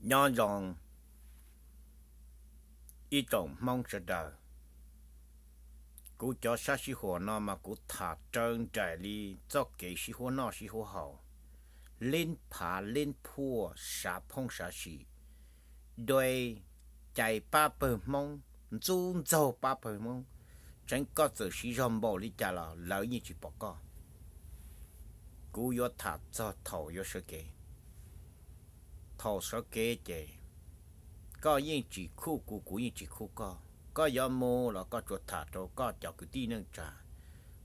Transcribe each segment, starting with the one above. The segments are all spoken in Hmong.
Nyob zoo ib tsoom Hmoob sawv daws. Kuv cov sab sij huam no mas kuv tham raws nraim li txoj kev sib huab noj sib huab haus, lib phav lib phuaj, sav phoob sav sim, dua cai pab pawg Hmoob, ntxub ntxaug pab pawg Hmoob, tseev koj txawm siv zog npaum li cas los lawv yeej tsis pom koj. Kuv yuav tham txog thaum yuav sawv kev. Thaum sawv kev ces koj yeej tsis khuj kuv, kuv yeej tsis khuj koj. Koj yuav mus los koj tsuas tham rau koj cov kwv tij neej tsa,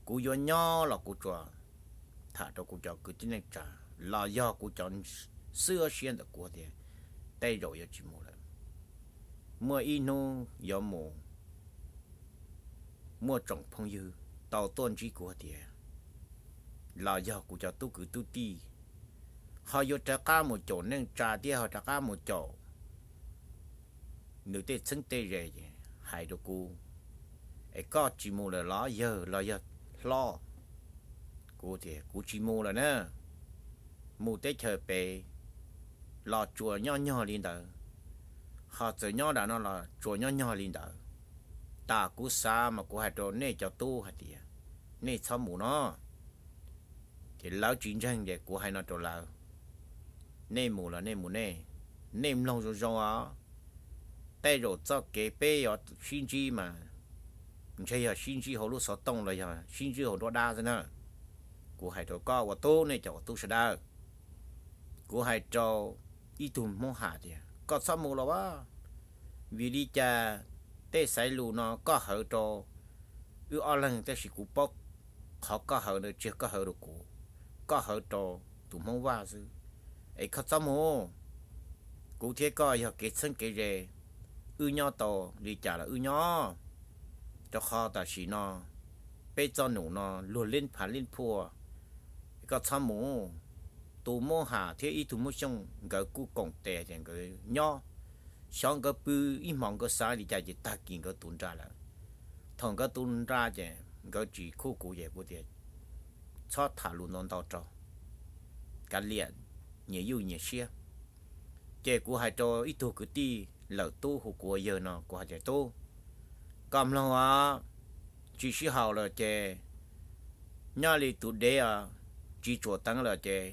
kuv yuav nyob los kuv tsuas tham rau kuv cov kwv tij neej tsa, los yog kuv cov xwb siab ntawm kuv tias tej zaum yuav tsis mus lawm. Muaj ib hnub yuav mus, muaj tsoom phooj ywg tau tuaj ntsib kuv tias los yog kuv cov tub kwv tub tij ho yuav rov qab mus caum neej tsa thiab ho rov qab mus caum nws tej txheeb tej ze, hais rau kuv, es koj tsis mus lawm los yawg los yog hlob? Kuv tias kuv tsis mus lawm na. Mus teb chaws pem los tsuas nyob nyog li ntawd, ho txawm nyob nram no los tsuas nyob nyog li ntawd. Tas kuv xav mas kuv hais rau nej cov tub hais tias nej txhob mus no. Ces lawv tsis ntseeg ces kuv hais no rau lawv, nej mus los nej mus nej, nej mloog zoo zoo os. Tej zaum txoj kev peb yuav sib ntsib mas ntshe yog sib ntsib hauv lub xov tooj los yog sib ntsib hauv nruab dab xwb na. Kuv hais rau koj ua tub, nej cov ua tub sawv daws. Kuv hais rau ib tug Hmoob Ham tias koj txhob mus los as, vim li cas tej xaiv lus no koj hawv rau wb ob leeg tab sis kuv paub qhov koj hawv ntawd tsis yog koj hawv rau kuv, koj hawv rau tus Hmoob Vaj xwb. Es koj txhob mus. Kuv thiab koj yog kev txheeb kev ze, wb nyob tau li cas los wb nyob, rau qhov tam sim no peb txoj num no luag lib phav lib phuaj, koj txhob mus. Tus Hmoob Ham thiab ib tug Hmoob Xyooj nkawd kuj koom tes ces nkawd nyob, xyov nkawd pw ib hmos nkawd xav li cas ces tag kis nkawd tuv nra lawm. Thaum nkawd tuv nra ces nkawd tsis khuj kuv ces kuv tias txhob tham lus ntau ntau rau, kav liam nyias yuj nyias siab. Ces kuv hais rau ib tug kwv tij lawm tub hu kuv ua yawg no, kuv hais tias tub, koj mloog os, tsis sib haum lawm ces nyob li tus dev os, tsis tsuam teev lawm ces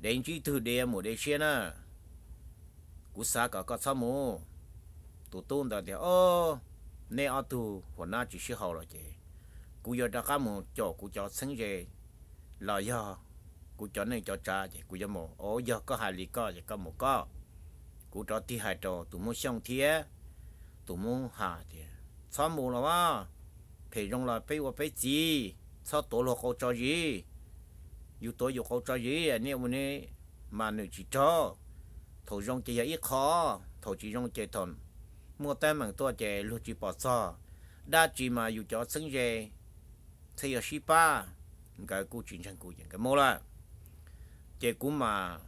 dev ntsib twg dev mus dev siab na. Kuv xav kom koj txhob mus. Tus tub ntawd tias, o, nej ob tug huam nab tsis sib haum los ces kuv yuav rov qab mus caum kuv cov txheeb ze los yog kuv cov neej cov tsav ces kuv yuav mus. O, yog koj hais li koj ces koj mus koj. Kuv rov tig hais rau tus Hmoob Xyooj thiab tus Hmoob Ham tias txhob mus los as, phem zoo los peb ua peb txiv, txhob tuav luag qau tso zis. Yus tuav yus qau tso zis, nej ua ne mas nws tsis raug. Thaum zoo ces yog ib qho, thaum tsis zoo ces thaum muaj teeb meem tuaj ces luag tsis pom txog, dab tsi mas yus cov txheeb ze thiaj yog sib pab. Nkawd kuj tsis ntseeg kuv ces nkawd mus lawm. Ces kuv mam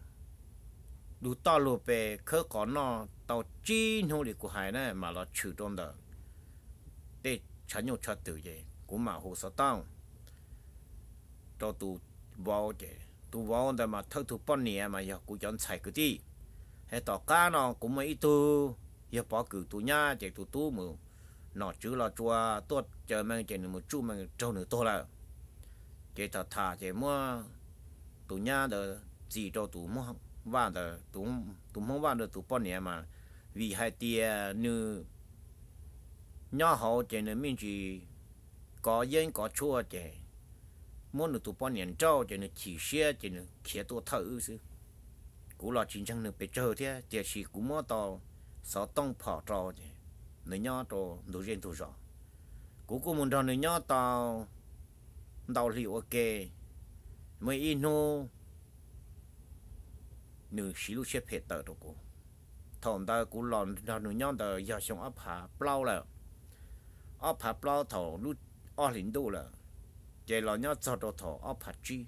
lug toj lug pes khawb qos noj tau tsib hnub li kuv hais na mas los tshwm rau ntawm tej tshav nyuj tshav twm ces kuv mam hu xov tooj rau tus vauv ces tus vauv ntawd mas thawj tug poj niam mas yog kuv cov ntxhais kwv tij. Es tom qab no kuv muaj ib tug yog Pov Kwm tus nyab ces tus tub mus nom tswv Los Tsuas tuaj caw mee ces nws mus tsuj mee raug nws tuag lawm. Ces tham tham ces muab tus nyab ntawd txis rau tus Hmoob Vaj ntawd, tus Hmoob Vaj ntawd tus poj niam mas vim hais tias nws nyob hauv ces nws me ntsis kov yeeb kov tshuaj ces muab nws tus poj niam nrauj ces nws chim siab ces nws khiav tuaj thawj wb xwb. Kuv los tsis ntseeg nws pes tsawg thiab tiam sis kuv muab tau xov tooj phom rau ces nws nyob rau ntug zej ntug zos. Kuv kuj mus nrog nws nyob tau ntau hli ua ke, muaj ib hnub nws siv lub siab phem tawm rau kuv. Thaum ntawd kuv los nrog nws nyob ntawd yog xyoo ob phav plaub lawm. Ob phav plaub thaum lub ob hlis ntuj lawm, ces los nyob txog rau thaum ob phav tsib,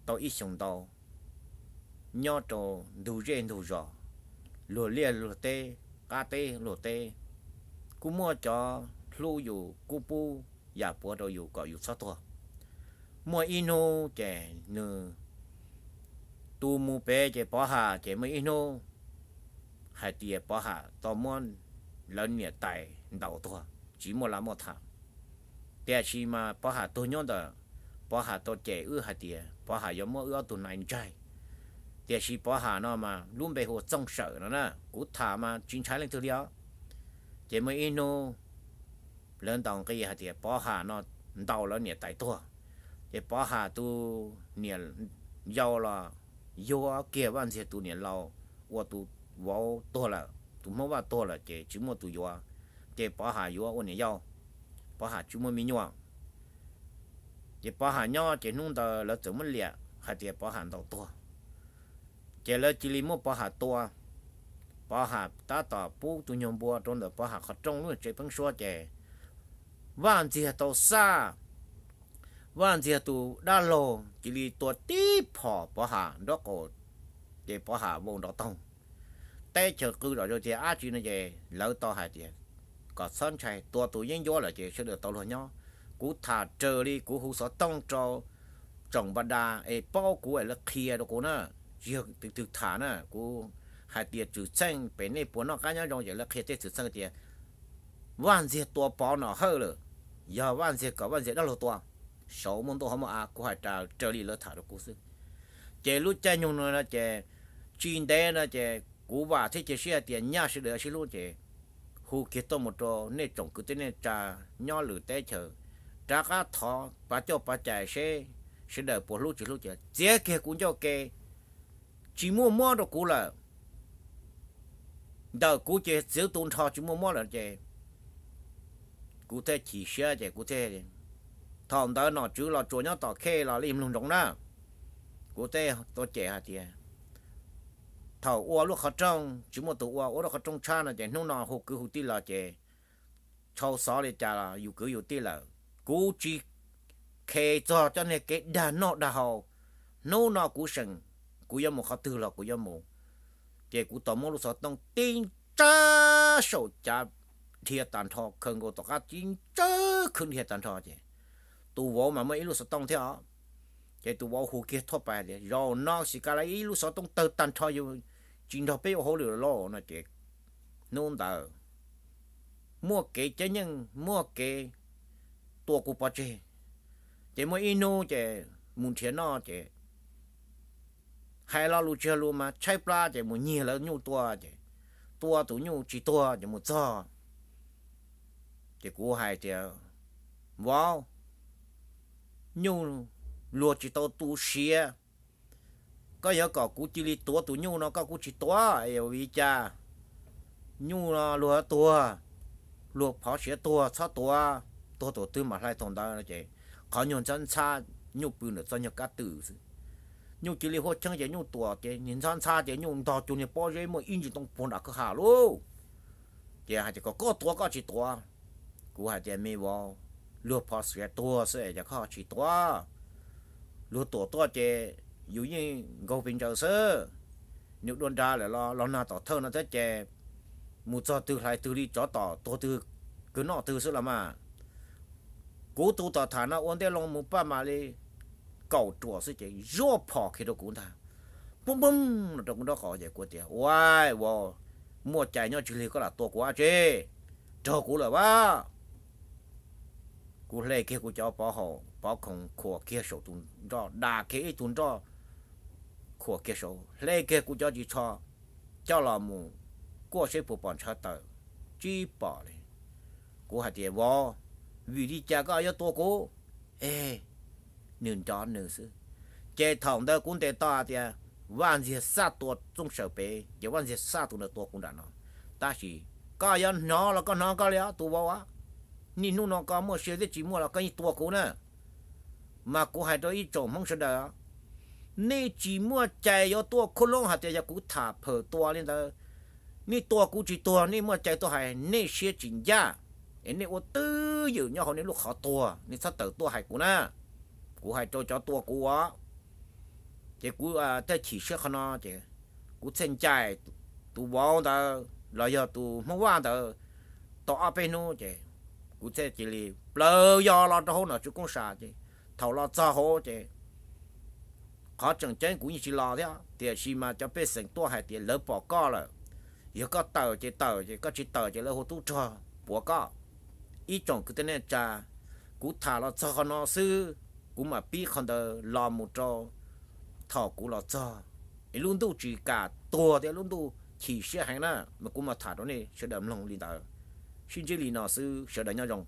tau ib xyoos ntau, nyob rau ntug zej ntug zos, luag liaj luag teb, qab teb luag teb, kuj muaj cov hlub yus kuj pub yam puav rau yus kom yus txhob tuag. Muaj ib hnub ces nws tus mus pem ces Pov Ham ces muaj ib hnub hais tias Pov Ham tau muab lawv niam tais ntaus tuag tsis muaj laj muaj tham. Tiam sis mas Pov Ham tuag nyob ntawm Pov Ham tau cem wb hais tias Pov Ham yuav muab wb ob tug nai ntsaig. Tiam sis Pov Ham no mas lub npe hu ua Txooj Sawm no na, kuv tham mas tsis ntshai leej twg li os. Ces muaj ib hnub lawv ntaus nqi hais tias Pov Ham no ntaus lawv niam tais tuag. Ces Pov Ham tus niam yau los yuav kiag Vaj Ntxiag tus niam laus uas tus vauv tuag lawm, tus Hmoob Vaj tuag lawm ces tsis muaj tus yuav. Ces Pov Ham yuav ua niam yau, Pov Ham tsis muaj me nyuam. Ces Pov Ham nyob ces hnub ntawd lawv txawm muab liam hais tias Pov Ham ntaus tuag. Ces lawv cia li muab Pov Ham tua. Pov Ham tab tom pub tus nyuag npua rau ntawm Pov Ham qhov rooj lub tsev pheeb suab ces Vaj Ntxiag tau xaj, Vaj Ntxiag tus dab laug cia li tua tib phom Pov Ham nraub qaum, ces Pov Ham vau nrov toog. Teb chaws qw zom zaws tias dab tsi no ces lawv tau hais tias kom txhob ntshai, tua tus yeeb ncuab lawm ces sawv daws tau luag nyob. Kuv tham raws li kuv hu xov tooj rau tsoom npa da es paub kuv es lawv qhia rau kuv na, tsis yog tus twg tham na, kuv hais tias txwm txheej pem nej puas noj qab nyob zoo ces lawv qhia tej txwm txheej tias Vaj Ntxiag tua Pov Nom Hawj lawm, yog Vaj Ntxiag kom Vaj Ntxiag dab laug tua, saud muaj ntuj hauv muaj av, kuv hais raws li lawv tham rau kuv xwb. Ces lub caij nyoog no ces tsis ntev no ces kuv vam thiab cia siab hais tias nyaj sawv daws sib hlub ces hu kiag tuaj mus rau nej tsoom kwv tij neej tsa nyob lwm teb chaws, rov qab thov pab coj pab cais seb sawv daws puas hlub tsis hlub ces txiav kiag kuv ncauj ke, tsis muaj mob rau kuv lawm. Ntawm kuv ces txiv tu nrho tsis muaj mob lawm ces kuv thiaj chim siab ces kuv thiaj, thaum ntawd nom tswv Los Tsuas nyob tom khej los li mloog ntsoov na, kuv thiaj tau cem hais tias thaum ua lub qhov rooj tsis muaj tus ua, ua lub qhov rooj tshab no ces hnub no hu kwv hu tij los ces tshau xov li cas los yus kwv yus tij lawm. Kuv tsis khes txog cov niag kev dag noj dag haus. Hnub no kuv seem, kuv yuav mus qhov twg los kuv yuav mus. Ces kuv tau muab lub xov tooj tib ntsawj saum cav dhia tag nrho, khaws nkaus tom qab tib ntsawj khwb dhia tag nrho ces tus vauv mas muaj ib lub xov tooj thiab os. Ces tus vauv hu kiag thuaj pais tias zaum no xim kas li ib lub xov tooj tawg tag nrho, yus tsis nrog peb ua hauj lwm lauj no ces hnub ntawd muaj kev cab nyeej muaj kev tua kuv pov tseg. Ces muaj ib hnub ces mus nrhiav noj ces hais lo lus tsis yog lus mas tshaib plab ces mus nyiag lawv nyuj tua ces tua tus nyuj tsis tuag ces mus txog ces kuv hais tias vauv, nyuj luag tsis tau tu siav, koj yuav kom kuv cia li tuav tus nyuj no koj kuj tsis tuav es vim li cas? Nyuj no luag tuag, luag phov siav tuag txhob tuav, tuag thaum twg mam hlais thaum ntawd no ces qhov nyuag ntxhab ntxhab nyuj pw ntawm txoj nyuag kab twm xwb. Nyuj cia li huaj cheeb ces nyuj tuam ces niag ntxhab ntxhab ces nyuj ntog cuag niag pob zeb muaj ib ntsis ntoo puag nram kwj ha lauj. Ces hais tias kom koj tuav koj tsis tuav. Kuv hais tias me vauv, luag phov siav tuag xwb es cas koj tsis tuav? Luag tuam tuaj ces yus yeej nkaug pes ntsaws xwb. Nws dua nra lawm los los nag tom thawj no thiab ces mus txog twg hlais twg li tsov tom tuag twg, kawg noj twg xwb los mas. Kuv tus tom tham no ua ntej loo mus paj mam li kaum ruam xwb ces zuaj phom kiag rau kuv ntag, poob poob no rau kuv nraub qaum ces kuv tias ua, vauv, muaj cai nyob tsis lig koj lam tua kuv dab tsi, raug kuv lawm as. Kuv hle kiag kuv cov pov haum pov khoom khuam kiag saum tus nroj, dam kiag ib tug nroj khuam kiag saud, hle kiag kuv cov ris tsho coj los mus kuaj seb puas pom ntshav tawm, tsis pom li. Kuv hais tias vauv, vim li cas koj yuav tua kuv? Es nws nrov nws xwb. Ces thaum ntawd kuv ntes tau hais tias Vaj Ntxiag xaj tua Txooj Sawm pem ces Vaj Ntxiag xaj tus ntawd tua kuv nram no. Tab sis koj yuav hnov los koj hnov koj li os tus vauv, niaj hnub no koj muaj siab thiab tsis muaj los koj yeej tua kuv na. Mas kuv hais rau ib tsoom Hmoob sawv daws, nej tsis muaj cai yuav tuaj khub loob hais tias yog kuv tham phawm tua li ntawd. Nej tua kuv tsis tuag, nej muaj cai tuaj hais, nej siab tsis ncaj, es nej ua twj ywm nyob hauv nej lub qhov tuag, nej txhob tawm tuaj hais kuv na. Kuv hais rau cov tua kuv os. Ces kuv thiaj chim siab qhov no ces kuv thiaj ncaim tus vauv ntawd los yog tus Hmoob Vaj ntawd tau ob peb hnub ces kuv thiaj cia li plaws yos los rau hauv nom tswv koob sam ces thaum los txog hauv ces Qhov tseem ceeb kuv yeej tsis los thiab, tiam sis mas cov pej xeem tuaj hais tias lawv pom koj lawm. Yog koj tawm ces tawm, ces koj tsis tawm ces lawv hu tub rog puav koj. Ib tsoom kwv tij neej tsa, kuv tham los txog qhov no xwb, kuv mam pib qhov ntawd los mus rau thaum kuv los txog. Es lub ntuj tsis kam tuag thiab lub ntuj chim siab heev na, mas kuv mam tham rau nej sawv daws mloog li ntawd. Sib ntsib li no xwb, sawv daws nyob zoo.